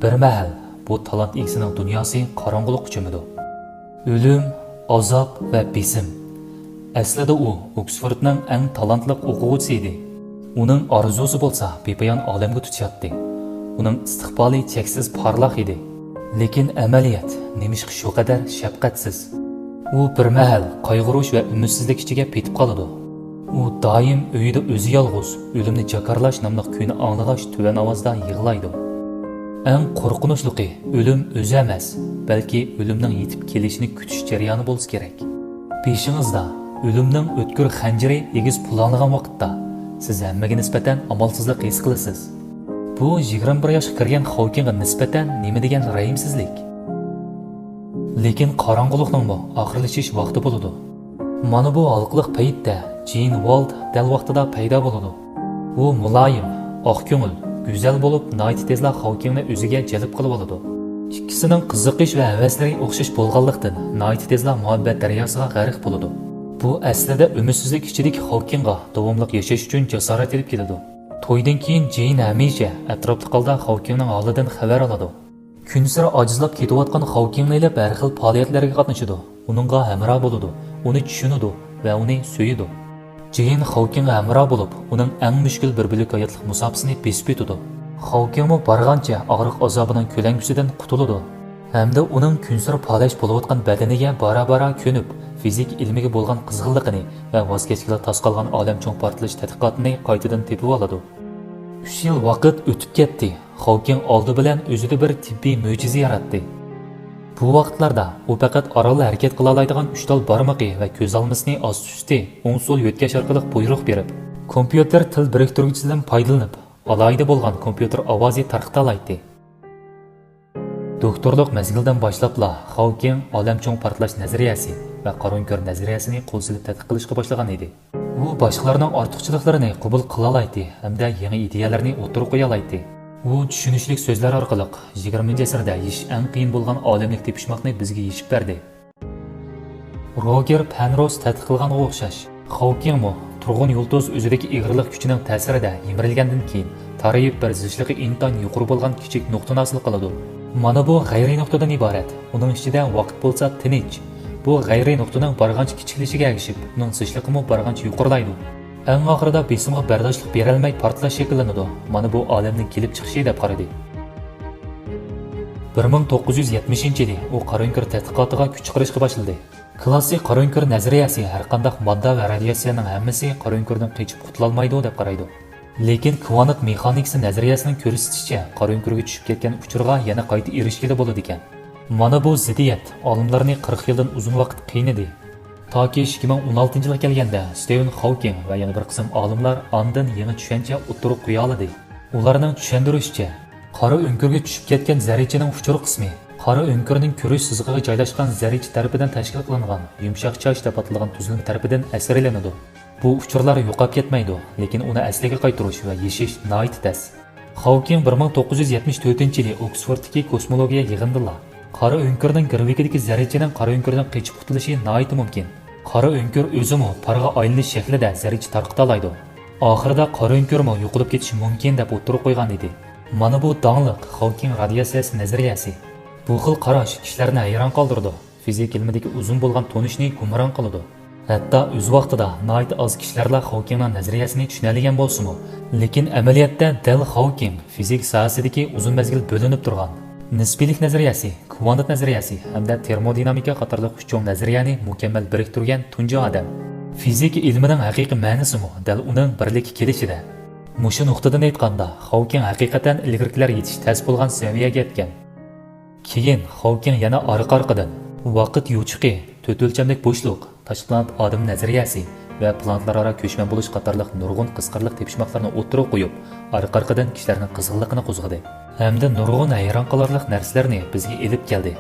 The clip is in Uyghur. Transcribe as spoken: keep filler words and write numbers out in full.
بىر مەھەل بۇ تالانت ئىگىسىنىڭ دۇنياسى قاراڭغۇلۇققا چۆمىدۇ. ئۆلۈم، ئازاب ۋە بېسىم. ئەسلىدە ئۇ ئوكسفوردنىڭ ئەڭ تالانتلىق ئوقۇغۇچىسى ئىدى. ئۇنىڭ ئارزۇسى بولسا بىپايان ئالەمگە تۇتىشاتتى. ئۇنىڭ ئىستىقبالى چەكسىز پارلاق ئىدى. لېكىن ئەمەلىيەت نېمىشقا شۇ قەدەر شەپقەتسىز؟ ئۇ بىر مەھەل قايغۇرۇش ۋە ئۈمىدسىزلىك ئىچىگە پېتىپ قالىدۇ. ئۇ دائىم ئۆيىدە ئۆزى يالغۇز، ئۆلۈمنى جاكارلاش ناملىق كۈينى ئاڭلىغاچ تۆۋەن ئاۋازدا يىغلايدۇ. ئەڭ قورقۇنچلۇقى، ئۆلۈم ئۆزى ئەمەس، بەلكى ئۆلۈمنىڭ يېتىپ كېلىشىنى كۈتۈش جەريانى بولسا كېرەك. بېشىڭىزدا ئۆلۈمنىڭ ئۆتكۈر خەنجىرى ئېگىز پۇلاڭلىغان ۋاقىتتا، سىز ھەممىگە نىسبەتەن ئامالسىزلىق ھېس قىلىسىز. بۇ يىگىرمە بىر ياشقا كىرگەن خاۋكىڭغا نىسبەتەن نېمە دېگەن رەھىمسىزلىك! لېكىن قاراڭغۇلۇقنىڭمۇ ئاخىرلىشىش ۋاقتى بولىدۇ. مانا بۇ ھالقىلىق پەيتتە جېين ۋالد دەل ۋاقتىدا پەيدا بولىدۇ. ئۇ مۇلايىم، ئاق كۆڭۈل، گۈزەل بولۇپ، ناھايىتى تېزلا خاۋكىڭنى ئۆزىگە جەلپ قىلىۋالىدۇ. ئىككىسىنىڭ قىزىقىش ۋە ھەۋەسلىرى ئوخشاش بولغانلىقتىن، ناھايىتى تېزلا مۇھەببەت دەرياسىغا غەرق بولىدۇ. بۇ ئەسلىدە ئۈمىدسىزلىك ئىچىدىكى خاۋكىڭغا داۋاملىق ياشاش ئۈچۈن جاسارەت ئېلىپ كېلىدۇ. تويدىن كېيىن جېين ھەمىشە ئەتراپلىق ھالدا خاۋكىڭنىڭ ھالىدىن خەۋەر ئالىدۇ. كۈنسېرى ئاجىزلاپ كېتىۋاتقان خاۋكىڭنى ئېلىپ ھەر خىل پائالىيەتلەرگە قاتنىشىدۇ، ئۇنىڭغا ھەمراھ بولىدۇ، ئۇنى چۈشىنىدۇ ۋە ئۇنى سۆيىدۇ. جېين خاۋكىڭغا ھەمراھ بولۇپ، ئۇنىڭ ئەڭ مۈشكۈل بىر بۆلەك ھاياتلىق مۇساپىسىنى بېسىپ ئۆتىدۇ. خاۋكىڭمۇ بارغانچە ئاغرىق ئازابىنىڭ كۆلەڭگىسىدىن قۇتۇلىدۇ ھەمدە ئۇنىڭ كۈنسېرى پالەچ بولۇۋاتقان بەدىنىگە بارا-بارا كۆنۈپ، فىزىكا ئىلمىگە بولغان قىزغىنلىقىنى ۋە ۋاز كەچكىلى تاس قالغان ئالەمچۇڭ پارتلاش تەتقىقاتىنى قايتىدىن تېپىۋالىدۇ. ئۈچ يىل ۋاقىت ئۆتۈپ كەتتى. خاۋكىڭ ئالدى بىلەن ئۆزىدە بىر تېببىي مۆجىزە ياراتتى. بۇ ۋاقىتلاردا ئۇ پەقەت ئارانلا ھەرىكەت قىلالايدىغان ئۈچ تال بارمىقى ۋە كۆز ئالمىسىنى ئاستى-ئۈستى، ئوڭ-سول يۆتكەش ئارقىلىق بۇيرۇق بېرىپ، كومپيۇتېر تىل بىرىكتۈرگۈچىدىن پايدىلىنىپ، ئالاھىدە بولغان كومپيۇتېر ئاۋازى تارقىتالايتتى. دوكتورلۇق مەزگىلدىن باشلاپلا خاۋكىڭ ئالەمچۇڭ پارتلاش نەزەرىيەسى ۋە قارا ئۆڭكۈر نەزەرىيەسىنى قول سېلىپ تەتقىق قىلىشقا باشلىغان ئىدى. ئۇ باشقىلارنىڭ ئارتۇقچىلىقلىرىنى قوبۇل قىلالايتتى ھەمدە يېڭى ئىدىيەلەرنى ئوتتۇرىغا قويالايتتى. ئۇ چۈشىنىشلىك سۆزلەر ئارقىلىق يىگىرمىنچى ئەسىردە يېشىش ئەڭ قىيىن بولغان ئالىملىك تېپىشماقنى بىزگە يېشىپ بەردى. روگېر پەنروس تەتقىق قىلغانغا ئوخشاش، خاۋكىڭمۇ تۇرغۇن يۇلتۇز ئۆزىدىكى ئېغىرلىق كۈچىنىڭ تەسىرىدە يىمىرىلگەندىن كېيىن، تارىيىپ بىر زىچلىقى ئىنتايىن يۇقىرى بولغان كىچىك نۇقتىنى ھاسىل قىلىدۇ. مانا بۇ غەيرىي نۇقتىدىن ئىبارەت. ئۇنىڭ ئىچىدە ۋاقىت بولسا تىنچ. بۇ غەيرىي نۇقتىنىڭ بارغانچە كىچىكلىشىگە ئەگىشىپ، ئۇنىڭ زىچلىقىمۇ بارغانچە يۇقىرىلايدۇ. ئەڭ ئاخىرىدا بېسىمغا بەرداشلىق بېرەلمەي پارتلاش شەكىللىنىدۇ. مانا بۇ ئالەمنىڭ كېلىپ چىقىشى دەپ قارىدى. بىر مىڭ توققۇز يۈز يەتمىشىنچى يىلى ئۇ قارا ئۆڭكۈر تەتقىقاتىغا كۈچ چىقىرىشقا باشلىدى. كلاسسىك قارا ئۆڭكۈر نەزەرىيەسى ھەرقانداق ماددا ۋە رادىياتسىيەنىڭ ھەممىسى قارا ئۆڭكۈردىن قېچىپ قۇتۇلالمايدۇ دەپ قارايدۇ. لېكىن كۋانت مېخانىكىسى نەزەرىيەسىنىڭ كۆرسىتىشىچە، قارا ئۆڭكۈرگە چۈشۈپ كەتكەن ئۇچۇرغا يەنە قايتا ئېرىشكىلى بولىدىكەن. مانا بۇ زىددىيەت ئالىملارنى قىرىق يىلدىن ئۇزۇن ۋاقىت قىينىدى. تاكى ئىككى مىڭ ئون ئالتىنچى يىلغا كەلگەندە، ستىۋېن خاۋكىڭ ۋە يەنە بىر قىسىم ئالىملار ئاندىن يېڭى چۈشەنچە ئوتتۇرىغا قويالىدى. ئۇلارنىڭ چۈشەندۈرۈشىچە، قارا ئۆڭكۈرگە چۈشۈپ كەتكەن زەررىچىنىڭ ئۇچۇر قىسمى قارا ئۆڭكۈرنىڭ كۈرۈش سىزىقىغا جايلاشقان زەررىچە تەرىپىدىن تەشكىل قىلىنغان يۇمشاق چاچ دەپ ئاتىلىدىغان تۈزۈلمە تەرىپىدىن ئەسەرلىنىدۇ. بۇ ئۇچۇرلار يوقاپ كەتمەيدۇ، لېكىن ئۇنى ئەسلىگە قايتۇرۇش ۋە يېشىش ناھايىتى تەس. خاۋكىڭ بىر مىڭ توققۇز يۈز يەتمىش تۆتىنچى يىلى ئوكسفوردتىكى كوسمولوگىيە يىغىنىدىلا، قارا ئۆڭكۈرنىڭ گىرۋىكىدىكى زەررىچىنىڭ قارا ئۆڭكۈردىن قېچىپ قۇتۇلۇشى ناھايىتى مۇمكىن. قارا ئۆڭكۈر ئۆزىمۇ پارغا ئايلىنىش شەكلىدە زەررىچە تارقىتالايدۇ. ئاخىرىدا قارا ئۆڭكۈرمۇ يوقىلىپ كېتىشى مۇمكىن دەپ ئوتتۇرىغا قويغان ئىدى. مانا بۇ داڭلىق خاۋكىڭ رادىياتسىيەسى نەزەرىيەسى. بۇ خىل قاراش كىشىلەرنى ھەيران قالدۇرىدۇ. فىزىكا ئىلمىدىكى ئۇزۇن بولغان تونۇشنى گۇمران قىلىدۇ. ھەتتا ئۆز ۋاقتىدا ناھايىتى ئاز كىشىلەرلا خاۋكىڭنىڭ نەزەرىيەسىنى چۈشىنەلىگەن بولسىمۇ، لېكىن ئەمەلىيەتتە دەل خاۋكىڭ فىزىكا ساھەسىدىكى ئۇزۇن مەزگىل بۆلۈنۈپ تۇرغان نىسپىيلىك نەزەرىيەسى، كۋانت نەزەرىيەسى ھەمدە تېرمودىنامىكا قاتارلىق ئۈچ چوڭ نەزەرىيەنى مۇكەممەل بىرىكتۈرگەن تۇنجى ئادەم. فىزىكا ئىلمىنىڭ ھەقىقىي مەنىسىمۇ دەل ئۇنىڭ بىرلىككە كېلىشىدە. مۇشۇ نۇقتىدىن ئېيتقاندا، خاۋكىڭ ھەقىقەتەن ئىلگىرىكىلەر يېتىش تەس بولغان سەۋىيەگە يەتكەن. كېيىن خاۋكىڭ يەنە ئارقا-ئارقىدىن ۋاقىت يوچۇقى، تۆت ئۆلچەملىك بوشلۇق، تاشپىلانېت ئادىمى نەزەرىيەسى ۋە پلانېتلار ئارا كۆچمەن بولۇش قاتارلىق نۇرغۇن قىزىقارلىق تېپىشماقلارنى ئوتتۇرىغا قويۇپ، ئارقا-ئارقىدىن كىشىلەرنىڭ قىزغىنلىقىنى قوزغىدى ھەمدە نۇرغۇن ھەيران قالارلىق نەرسىلەرنى بىزگە ئېلىپ كەلدى.